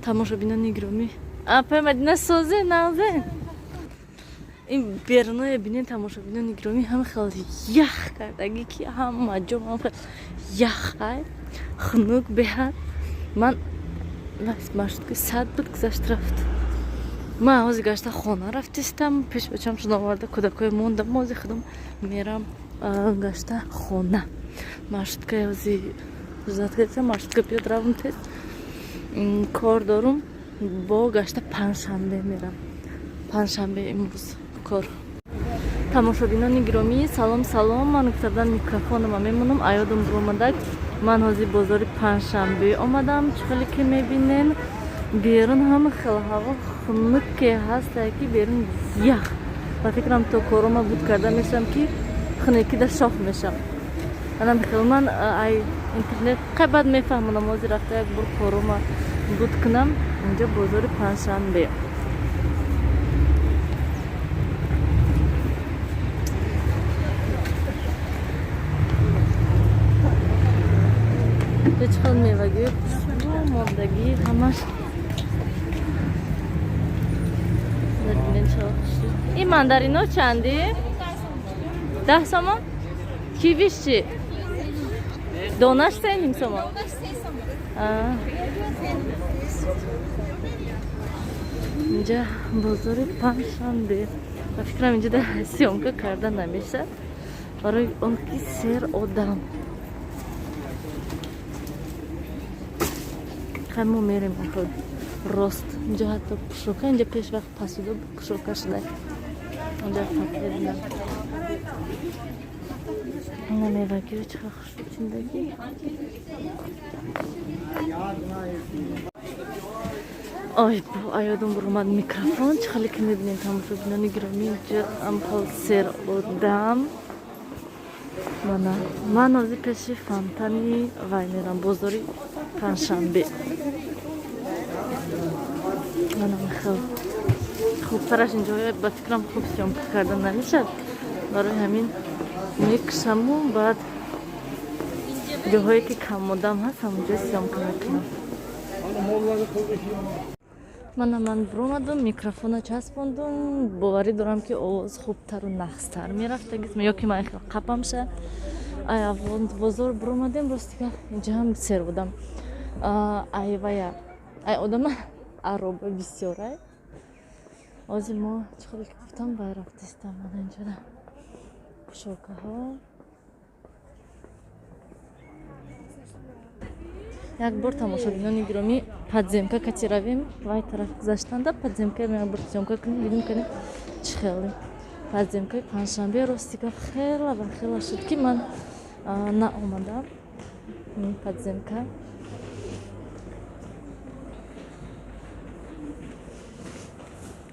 Тамошобинони гиромӣ, апай Мадина, созе нағзе. Ин беруное бинен, тамошобинони гиромӣ, ҳама хел ях кардагӣ, ки ҳама ҷо ҳама хел яхай, хунук беҳад. Ман маршрутка сад буд, гузашт, рафт. Ман ҳозир гашта хона рафтистам, пеш бачам шуд оварда, кӯдакҳои мондам. Ҳозир худам мерам гашта хона. Маршрутка ҳозир ждать, маршрутка биёд, равм тез. Кор дорум, бо гашта панҷшанбе мерам, панҷшанбе имрӯз кор. Тамошобинони гиромӣ, салом, салом. Ман гуфтадан микрофонома мемонам, аёдам буромадак. Ман ҳозир бозори панҷшанбе омадам. Чӣ хеле ки мебинем, берун ҳама хел ҳаво хунуке ҳаста, ки берун ях. Ба фикрам, то корома буд карда мешавам, ки хунукида шох мешавам. Анам хел ман ай интернет қай баъд мефаҳмонам. Ҳозир рафта як бор корома буд кунам. Инҷо бозори панҷшанбе. Чӣ хел мевагии хушбӯ мондагӣ ҳамаш. Бинед, чӣ хушбӯ. Ин мандарино чанди? 10 сомон. Кивиш чӣ? Донаш 3,5 сомон. Инҷа бозори панҷшанбе. Ба фикрам, инҷа съёмка карда намешавад, барои он ки сер одам. Хай, мо мерем рост. Инҷо ҳатто пушока, инҷа пеш вақт пасуда пушока шуда. Инҷа пакет. Ина мевагиро чӣ хел хушрӯ чиндагӣ. Ой, аёдам буромад микрофон. Чӣ хеле ки мебинем, тамошобинони гиромӣ, инҷа амхел сер одам. Мана ман ҳозир пеши фонтани вай мерам, бозори панҷшанбе. Манам хел хубтараш инҷо, ба фикрам, хуб съёмка карда намешавад, барои ҳамин мекушаму баъд ҷоҳое ки камодам ҳаст, ҳамонҷо съёмка мекунам. Мана ман буромадам, микрофона часпондум. Боварӣ дорам, ки овоз хубтару нағзтар мерафтагист, ё ки ман хел қапамша. Ай бозор буромадем. Ростига, инҷа ҳам сер будам. Ай вая, ай одама ароба бисёрай. Ҳозир мо, чӣ хеле ки гуфтам, вай рафтистам. Мана инҷода пушокаҳо. Як бор, тамошобинони гиромӣ, подземка кати равем. Вай тараф гузаштанда подземка як бор съёмка кунем, бинем кунем, чӣ хеле подземкаи панҷшанбе. Рости гап, хела ва хела шуд, ки ман наомадам подземка.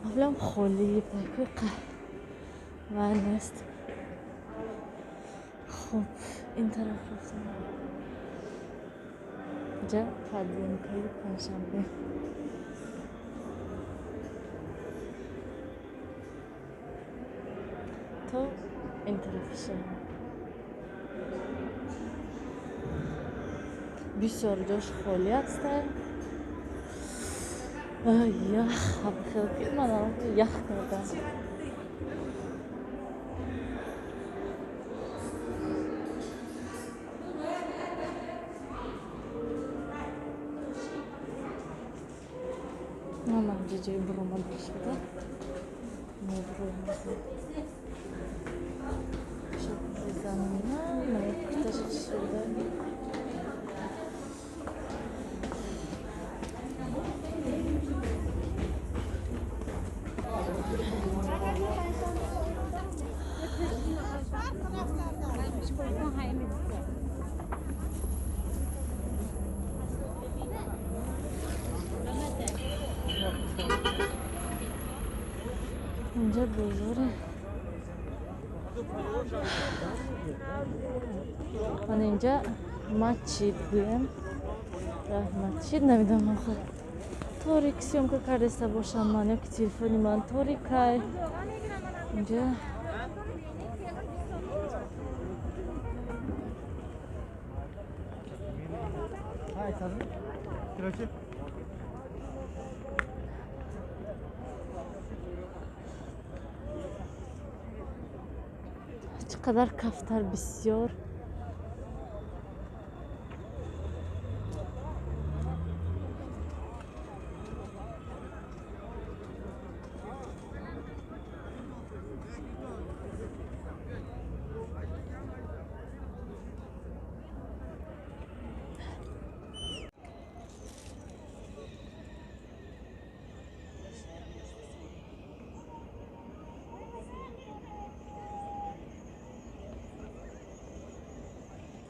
Ҳолам холӣ, паркои вай нест. Хуб, ин тараф рафтам, ҷа подземкаи панҷшанбе. То ин тарафи шаҳр бисёр ҷош холӣ ҳастай. Ях хел, ман ях кардам. Мана инҷа ҷои буромада шуда. Мебуроем. Занона, курташа шуда. Инҷа бозоре. Мана инҷа масҷид гӯям, масҷид намедонам, охир торик съёмка кардаиста бошам ман ё ки телефони ман торикай. Инҷа Қадар кафтар бисёр.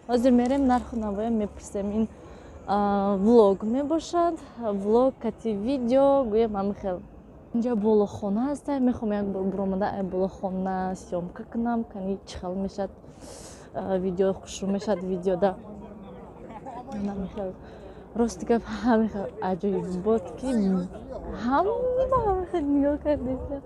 Ҳозир мерем нарху навоя мепурсем. Ин влог мебошад, влог кати видео гӯям ҳамин хел. Инҷа болохона ҳаста, мехоҳам як бор буромада ай болохона съёмка кунам, кани чӣ хел мешад видео, хушрӯ мешад видеода. Ҳамин хел. Рости гап ҳамин хел аҷоибот ки ҳама ҳамин хел нигоҳ кардеста.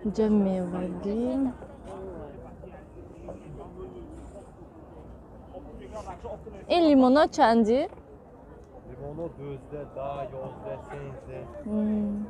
Инҷа мевагӣ. Ин лимоно чанди? Лимоно 12, 10, 11, 13.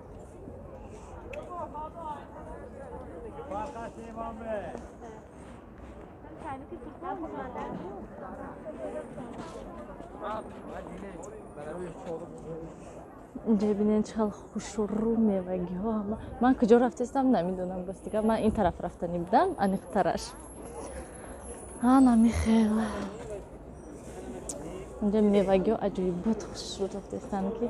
Инҷа бинед чӣ хел хушрӯ мевагиҳо. Ман куҷо рафтаистам намедонам, рости гап. Ман ин тараф рафтанӣ будам, аниқтараш. Анами хел. Инҷа мевагиҳо аҷоибот хушрӯ рафтаистанд ки.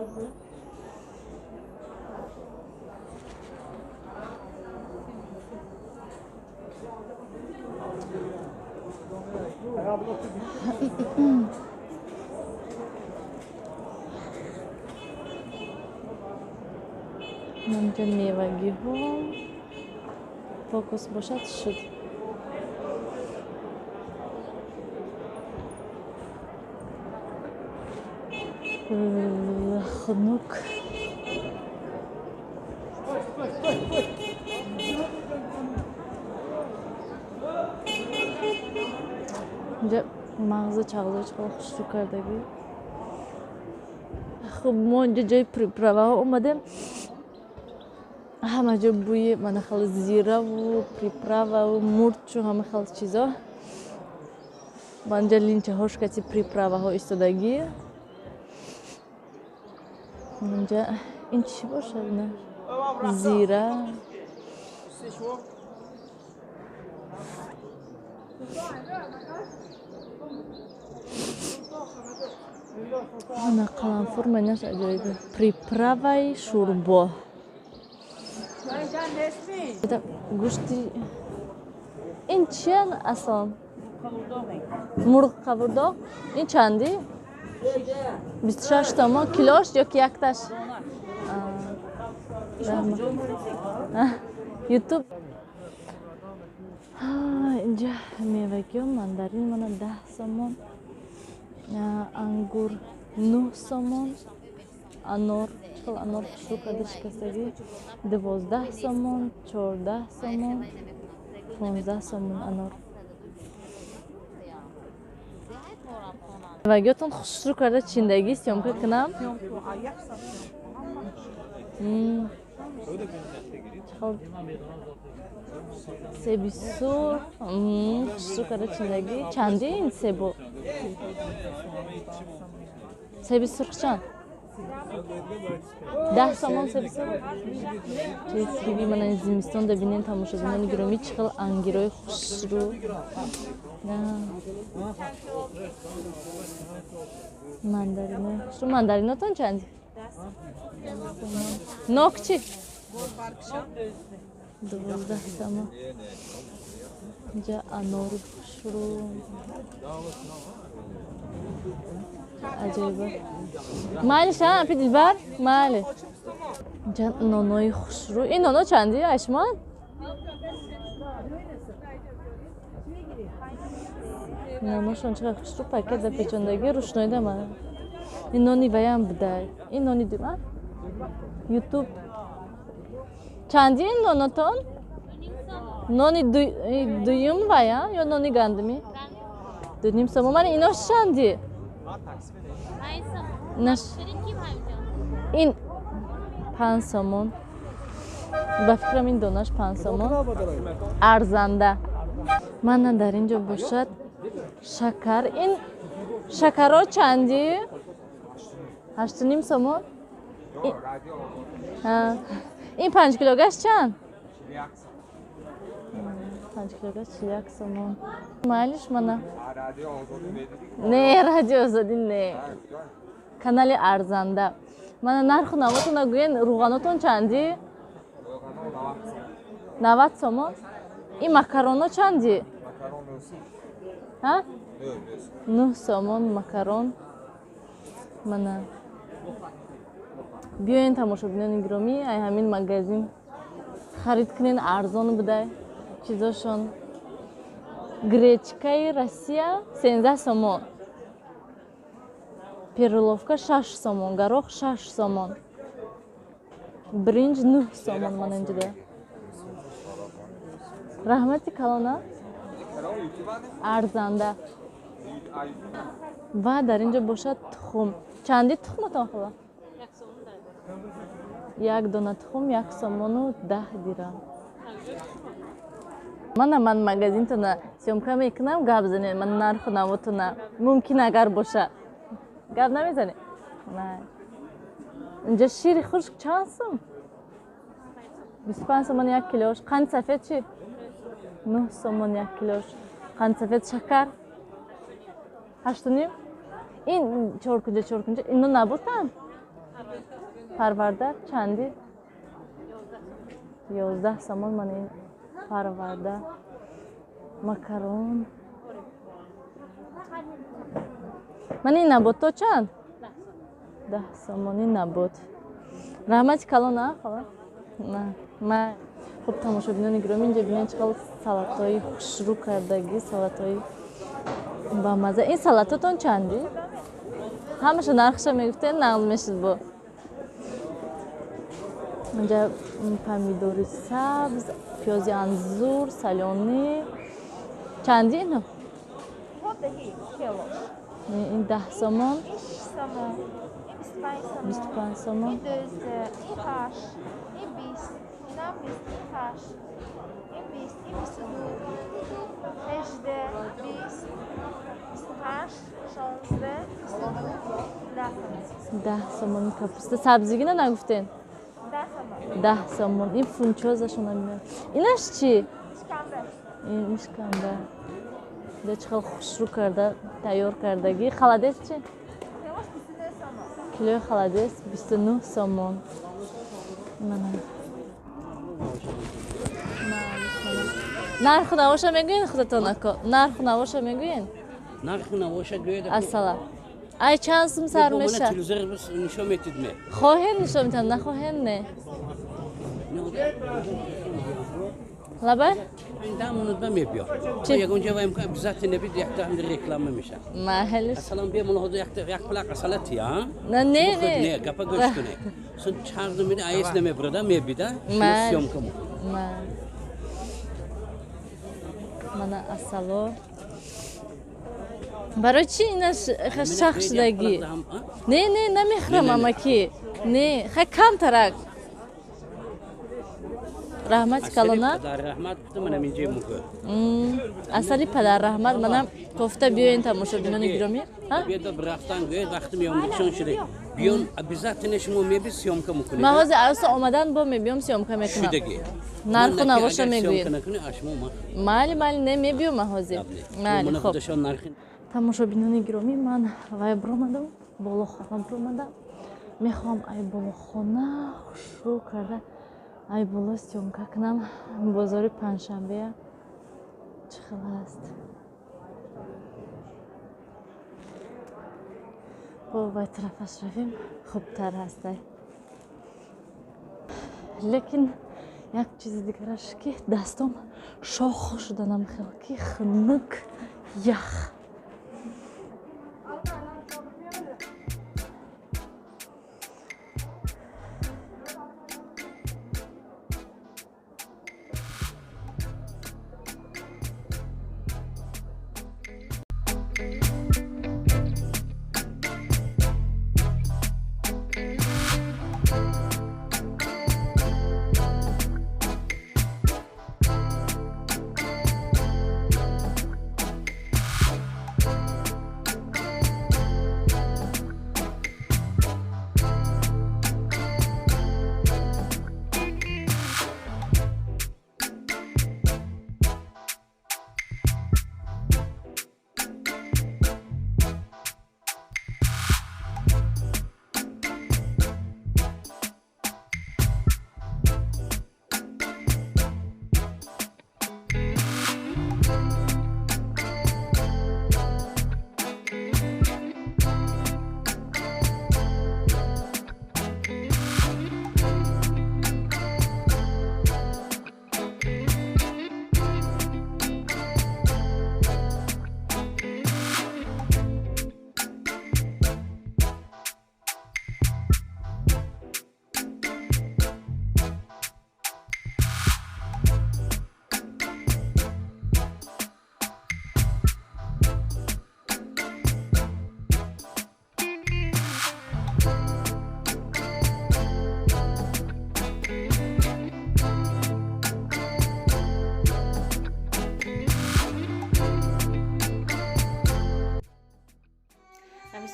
Инҷа мевагиҳо фокус бошад шуд. Хунук. Инҷа мағза чағза чӣ хушрӯ кардагӣ. Хуб, мо инҷа ҷои приправаҳо омадем. Ҳама ҷо бӯи мана хел зираву приправаву мурчу ҳама хел чизо. Манҷа линчаҳош кати приправаҳо истодагӣ. Инҷа ин чӣ бошад? На зира. Ана қаламфур манаш аҷоиб. Приправаи шӯрбо. Гӯшти ин чия аслан? Мурғ қавурдоқ. Ин чанди? 26 томон. Килош ё ки якташ? Ютуб. Инҷа мевагиҳо мандарин мана 10 сомон, ангур 9 сомон, анор чӣ хел анор хушрӯ карда шикастагӣ 12 сомон, 14 сомон, 15 сомон анор. Мевагиҳотон хушрӯ карда чиндагӣ съёмка кунам. Себи сурх хушрӯ карда чиндагӣ. Чанди ин себо? Себи сурх чанд? 10 сомон себи сурх. Чиз киви мана зимистон да бинен тамошобинони гиромӣ чӣ хел ангирои хушрӯ. Мандаринои хушрӯ. Мандаринотон чанди? Нок чӣ? 12 сомон. Инҷа анори хушрӯ. Аҷоиб. Майли ша, апи Дилбар? Майли. Инҷа нонои хушрӯ. Ин ноно чанди, Айшмон? Ноношон чӣ қадр хушрӯ, пакет да печондагӣ, рӯшноида мана. Ин нони ваям будай. Ин нони дума? Ютуб. Чанди ин нонотон? Нони дуюм вая ё нони гандумӣ? 2,5 сомон. Мана инош чанди? Ин 5 сомон. Ба фикрам, ин донаш 5 сомон, арзанда. Мана, дар ин ҷо бошад шакар. Ин шакаро чанди? 8,5 сомон. Ин 5 килогаш чанд? 5 килогаш 41 сомон. Майлиш, мана. Не, Радио Озодӣ не, канали Арзанда. Мана, нарху навотона гӯен. Рӯғанотон чанди? 90 сомон. Ин макароно чанди? 9 сомон макарон. Мана, биёен, тамошобинони гиромӣ, ай ҳамин магазин харид кунен, арзон будай чизошон. Гречкаи Россия 13 сомон, перловка 6 сомон, горох 6 сомон, бринҷ 9 сомон. Мана, инҷода раҳмати калона, арзанда. Ва дар ин ҷо бошад тухм. Чанди тухматон, хола? Як дона тухм 1 сомону 10 дирам. Мана, ман магазинтона съёмка мекунам, гап занед. Ман нарху навотона мумкин агар боша, гап намезанед. Инҷа шири хушк чанд сум? 25 сомон як килош. Қанди сафед чи? 9 сомон як килош қанди сафед. Шакар 8,5. Ин чоркунҷа, чоркунҷа ино набуданд. Парварда чанди? 11 сомон. Мана, ин парварда, макарон. Мана, ин наботто чанд? 10 сомони набот. Раҳмати калон, а хола. Ма хуб, тамошобинони гиромӣ, инҷа бинед, чӣ қадр салатҳои хушрӯ кардагӣ, салатҳои бамаза. Ин салатотон чанди? Ҳамаша нархша мегуфтед, нағз мешуд. Бо инҷа помидори сабз, пиёзи анзур, солёный чанди ино? Ин 10 сомон, 25 сомон. Инам 28, ин 20, ин 22, 18, 20, 28, 16, 22, 10 сомон. 10 сомон капуста. Сабзигина нагуфтен? 10 сомон. 10 сомон. Ин фунчозашона мебинам. Инаш чӣ? Ишкамба. Ин ишкамба. Да, чӣ хел хушрӯ карда тайёр кардагӣ. Холодец чӣ? Килош 29 сомон. Килои холодец 29 сомон. Мана, нарху навоша мегӯен худатон, ако? Нарху навоша мегӯен? Нарху навоша гӯед. Асала ай чанд сум сар меша? Телевизор нишон метид ме? Хоҳен, нишон метам, нахоҳен, не. Лабай. 10 минут ба мебиё. Ягон ҷа ваем обязательно набид, якта ҳам реклама меша. Маҳалиш. Асалам бия, мулоҳиза, якта як плак асала тия. На, не, не. Не, гапа гӯш куне. Сун чарду мида аес намебурда мебида. Съёмка му. Мана, асало. Барои чӣ инаш шах шудагӣ? Не, не, намехӯрам, амаки. Не, хай, камтарак. Раҳмати калона. Раҳмат гуфта, манам инҷа мугӯ. Асали падарраҳмат. Манам кофта. Биёен, тамошобинони гиромӣ. Биёда, рафтан гӯед, вақти меомадшон шуде. Биён, обязательно шумо меби, съёмка мекунед. Ман ҳозир ароса омадан бо мебиём, съёмка мекунам. Шудагӣ. Нарху навоша мегӯед. Шумо. Майли, майли, не, мебиём ман ҳозир. Майли, хоб. Тамошобинони гиромӣ, ман вай биромадам, болохона биромадам. Мехоҳам ай болохона хушрӯ карда, ай боло съёмка кунам. Бозори панҷшанбея чӣ хел аст. Бо вай тарафаш равем, хубтар ҳастай. Лекин як чизи дигараш, ки дастом шох шуданам, хел ки хунук, ях.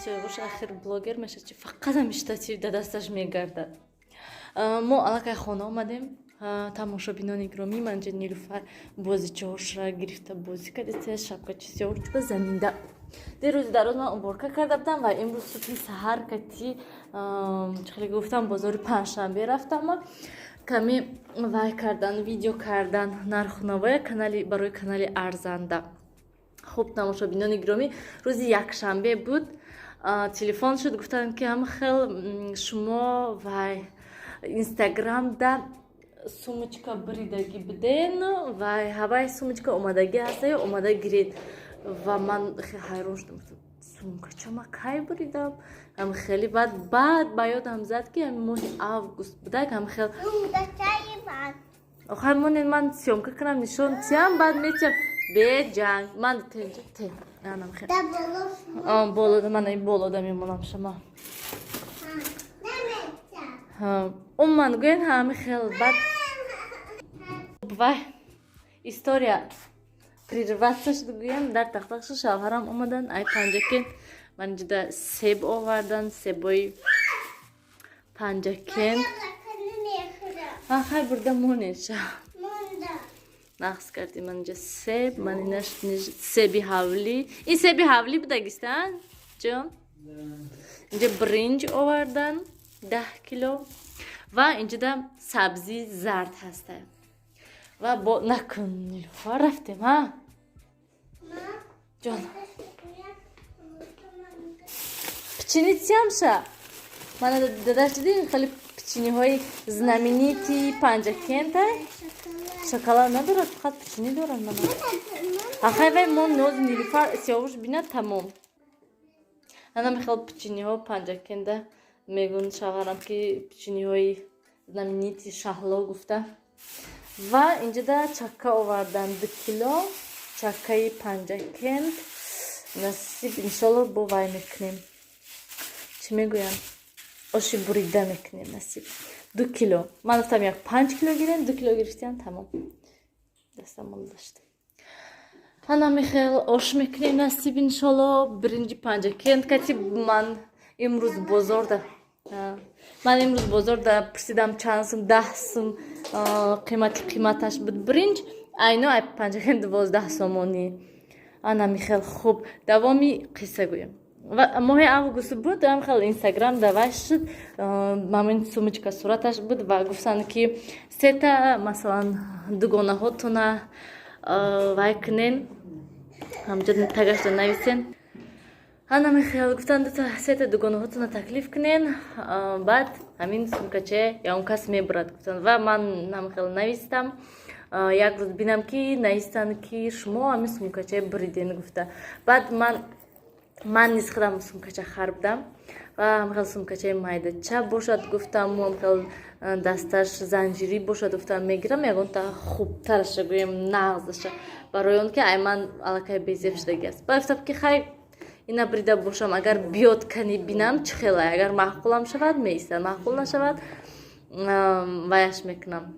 Сиёвуш ахир блогер мешад, чи фақат ҳами штатив да дасташ мегардад. Мо аллакай хона омадем, тамошобинони гиромӣ. Манҷа Нилуфар бозичаҳошра гирифта бозӣ кардиста, шапкачи Сиёвуш ба заминда. Дерӯзи дароз ман уборка карда будам ва имрӯз субҳи саҳар кати, хеле гуфтам, бозори панҷшанбе рафтам, каме вай кардан, видео кардан нархунавоя канали, барои канали арзанда. Хуб, тамошобинони гиромӣ, рӯзи якшанбе буд, телефон шуд, гуфтанд, ки ҳама хел шумо вай Инстаграмда сумочка буридагӣ буден ва ҳавай сумочка омадагӣ ҳаста ё омада гиред. Ва ман ҳайрон шудам: сумкача ма кай буридам? Ҳам хеле баъд ба ёдам зад, ки ҳами моҳи август будак, ҳам хел. Охай, монен, ман съёмка кунам, нишон тиям, баъд метиям. Беҷанг, ман тенҷа те анам хел болода, ман болода мемонам. Шумо умуман гӯен, ҳами хел. Баъд вай история прерваться шуд, гӯям, дар тахтақ шуд. Шавҳарам омадан ай Панҷакент, ман ҷуда себ овардан, себои Панҷакент. Хай, бурда монед, ша нақс карди. Ман инҷа себ, ман инаш себи ҳавлӣ, ин себи ҳавлӣ будагистан ҷон. Инҷа бринҷ овардан, 10 кило, ва инҷода сабзи зард ҳаста. Ва бо накун, Нилуфар, рафтем. Ҳа, ҷон, печенье тиямша. Мана, дадаш, диди, хеле печенье ҳои знаменитый Панҷакента. Шоколад надорад, фақат печенье дорад. Мана, ахай, вай мо ноз Нилуфар, Сиёвуш бинад, тамом. Ана мехел печенье ҳо Панҷакенда мегӯн шавҳарам, ки печенье ҳои знаменитый Шаҳло гуфта. Ва инҷода чакка овардан, 2 кило чаккаи Панҷакент. Насиб, иншолло, бо вай мекунем, чӣ мегӯям, оши бурида мекунем, насиб. 2 кило. Ман гуфтам, як 5 кило гирем, 2 кило гирифтиям, тамом, дастамон доштем. Ана мехел ош мекунем, насиб, иншолло, биринҷи Панҷакент кати. Ман имрӯз бозорда пурсидам, чанд сум, 10 сум қимати қиматаш буд биринҷ, айно ай Панҷакент 12 сомонӣ. Ана михел. Хуб, давоми қисса гӯям. Моҳи август буд, ҳам хел Инстаграм давай шуд, мамин сумочка сураташ буд ва гуфтанд, ки сета, масалан, дугонаҳотона вай кунен, ҳамҷо тагашда нависен. Ана мехел гуфтанд, дута сета дугонаҳотона таклиф кунен, баъд ҳамин сумкаче я он кас мебурад, гуфтанд. Ва ман ҳамхел навистам. Як рӯз бинам, ки навистанд, ки шумо ҳамин сумкаче буриден, гуфта. Баъд ман низ худам сумкача харбдам ва ҳамхел сумкачаи майдача бошад, гуфтам, ҳамхел дасташ занҷирӣ бошад, гуфтам, мегирам, ягонта хубтараша, гӯем, нағзаша, барои он ки ай ман аллакай безеб шудагӣ аст. Баъд гуфтам, ки хай, ина брида бошам, агар биёд, кани бинам чӣ хелай, агар маъқулам шавад, меистад, маъқул нашавад, ваяш мекунам,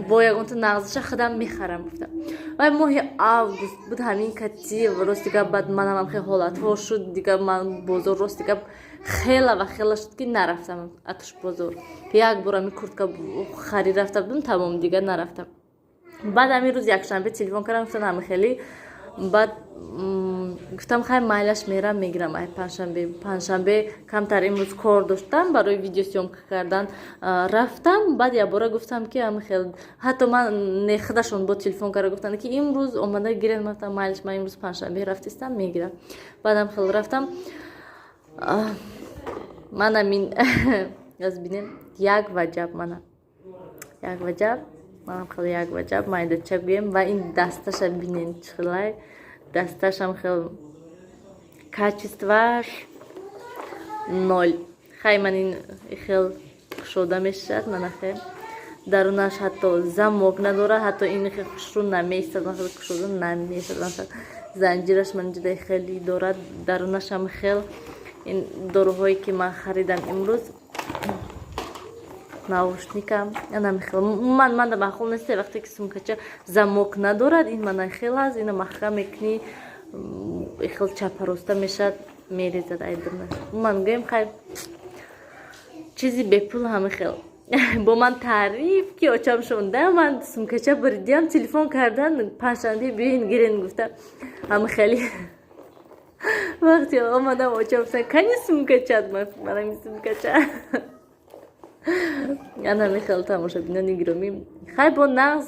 бо ягонта нағзаша худам мехарам, гуфтам. Вай моҳи август буд, ҳамин кати, рости гап, баъд манам хел ҳолатҳо шуд, дигар ман бозор, рости гап, хела ва хела шуд, ки нарафтам атуш бозор. Як бор ҳамин куртка харид рафта будам, тамом, дигар нарафтам. Баъд ҳамин рӯз якшанбе телефон кардам, гуфтам, ҳами хеле. Баъд гуфтам, хай, майлаш, мерам, мегирам. Ай панҷшанбе камтар имрӯз кор доштам, барои видеосъёмка кардан рафтам. Баъд якбора гуфтам, ки ами хел, ҳатто ман не, худашон бо телефон карда гуфтанд, ки имрӯз омада гирен. Ман гуфтам, майлаш, ман имрӯз панҷшанбе рафтистам, мегирам. Баъдам хел рафтам. Манам ин аз бинем, 1 ваҷаб, мана, 1 ваҷаб, манам хел 1 ваҷаб, майдача гӯем. Ва ин дасташа бинен, чӣ хелай дасташам, хел качество ш ноль. Хай, ман ин хел кушода мешавад, мана, хел дарунаш ҳатто замок надорад, ҳатто ин хел хушрӯ намеистад, хел кушода намешавад. Занҷираш ман ҷудай хеле дорад, дарунашам хел. Ин доруҳое ки ман харидам имрӯз, наушник ам, анамихел. Ман да маъқул нест, вақте ки сумкача замок надорад. Ин мана хел аст, ина маҳкам мекунӣ, хел чапароста мешавад. Мерезад айдурнаш. Ман гӯем, хай, чизи бепул ҳама хел. Бо ман таъриф ки очам шонда, ман сумкача буридиам, телефон кардан, панҷшанбе биёин гирен гуфта. Ҳама хеле вақте омадам, очам гуфтан: «Кани сумкачат?» Манами сумкача ана мехел. Тамошобинони гиромӣ, хай, бо нағз,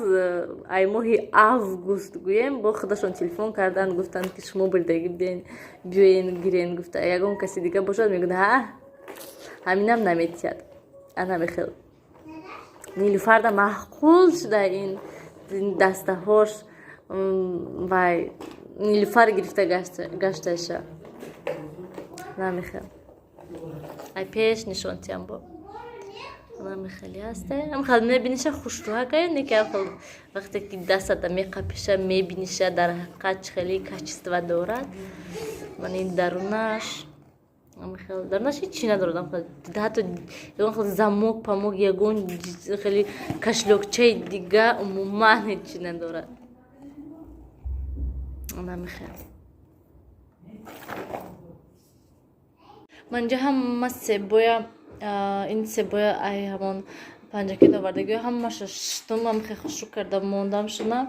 ай моҳи август гӯем, бо худашон телефон кардан, гуфтанд, ки шумо бурдагӣ биден, биёен гирен гуфта. Ягон каси дига бошад, мегӯяд: «Ҳа, ҳаминам наметиҳад». Ана мехел Нилуфарда маъқул шуда ин дастаҳош. Вай Нилуфар гирифта гашташа намехел. Ай пеш нишонтиям, бо намехели ҳасте, ҳамхел мебиниша, хушрӯҳакаю неки ҳамхел вақте ки дастата меқапиша, мебиниша, дар ҳақиқат чӣ хели качество дорад. Ман ин дарунаш ҳамхел, дарунаш ҳечи надорад, ҳатто ягон хел замок памок, ягон хели кошелёкчаи дига, умуман ҳечи надорад. Намехел ман инҷа ҳама себоя, ин себоя ай ҳамон панҷакет овардагиё, ҳамаша штумам хе хушрӯ карда мондам шуна.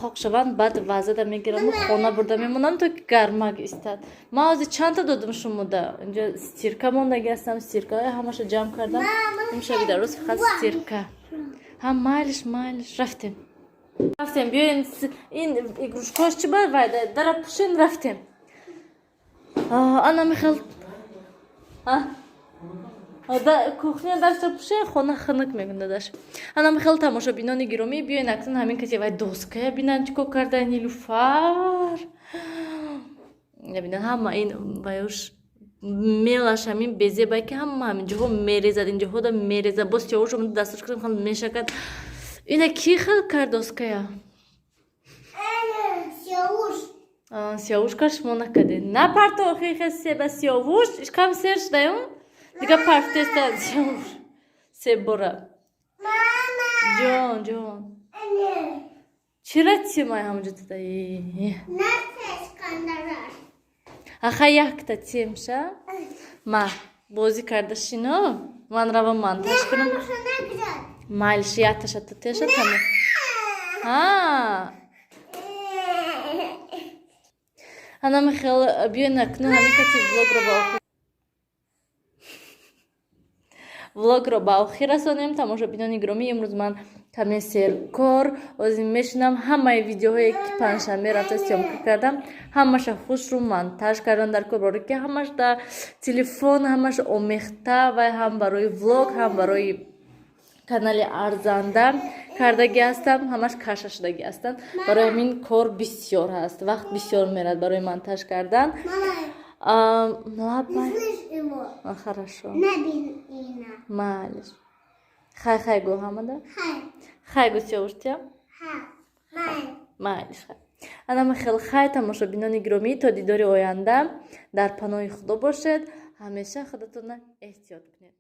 Қоқ шаванд, баъд вазада мегираму хона бурда мемонам, то ки гармак истад. Ман ҳозир чандта додам шумода? Инҷа стирка мондаги ҳастам, стирка ҳамаша ҷамъ кардам. Имшаби дар рӯз фақат стирка. Ҳа, майлиш, майлиш, рафтем, рафтем. Биёен, ин игрушкош чӣ ба вайда дара пушин, рафтем. Ана михел кухня дарса пуше, хона хунук мекун дадаш. Ана михел, тамошобинони гиромӣ, биёен акнун ҳамин касе вай доская бинан, чӣ кор карда Нилуфар. Бинан, ҳама ин ваюш мелаш ҳамин безебай, ки ҳама ҳамин ҷоҳо мерезад, инҷоҳода мерезад, боз сиёвуш омада дасташ кардам, мешакад. Ина ки хел кард доская? Сиёвуш кар, шумо накардед. Напарто охи себа, сиёвуш ишкам сер шудаём, дига парфтеста сиёвуш себора. Ҷон, ҷон, чира тимай ҳамҷо тадаи? Аха, якта тимша ма бозӣ карда шино, ман равам монтаж кунам. Майлиш, якташа теша, тамом. А ана михел, биён акнун ҳамин каси влогро ба охир расонем. Тамошобинони гиромӣ, имрӯз ман каме серкор озим мешинам. Ҳамаи видеоҳое ки панҷшанбе рафта съёмка кардам, ҳамаша хушрӯ монтаж кардан дар кор, барое ки ҳамаш дар телефон, ҳамаш омехта ва ҳам барои влог, ҳам барои канали арзанда кардагӣ ҳастам, ҳамаш каша шудагӣ ҳастанд. Барои ҳамин кор бисёр ҳаст, вақт бисёр мерад барои монтаж кардан. Хорошо, майлиш, хай, хай гӯ ҳамада, хай гӯ, сиёвуштия, майлиш, хай. Анама хел, хай, тамошобинони гиромӣ, то дидори оянда дар паноҳи Худо бошед, ҳамеша худатонро эҳтиёт кунед.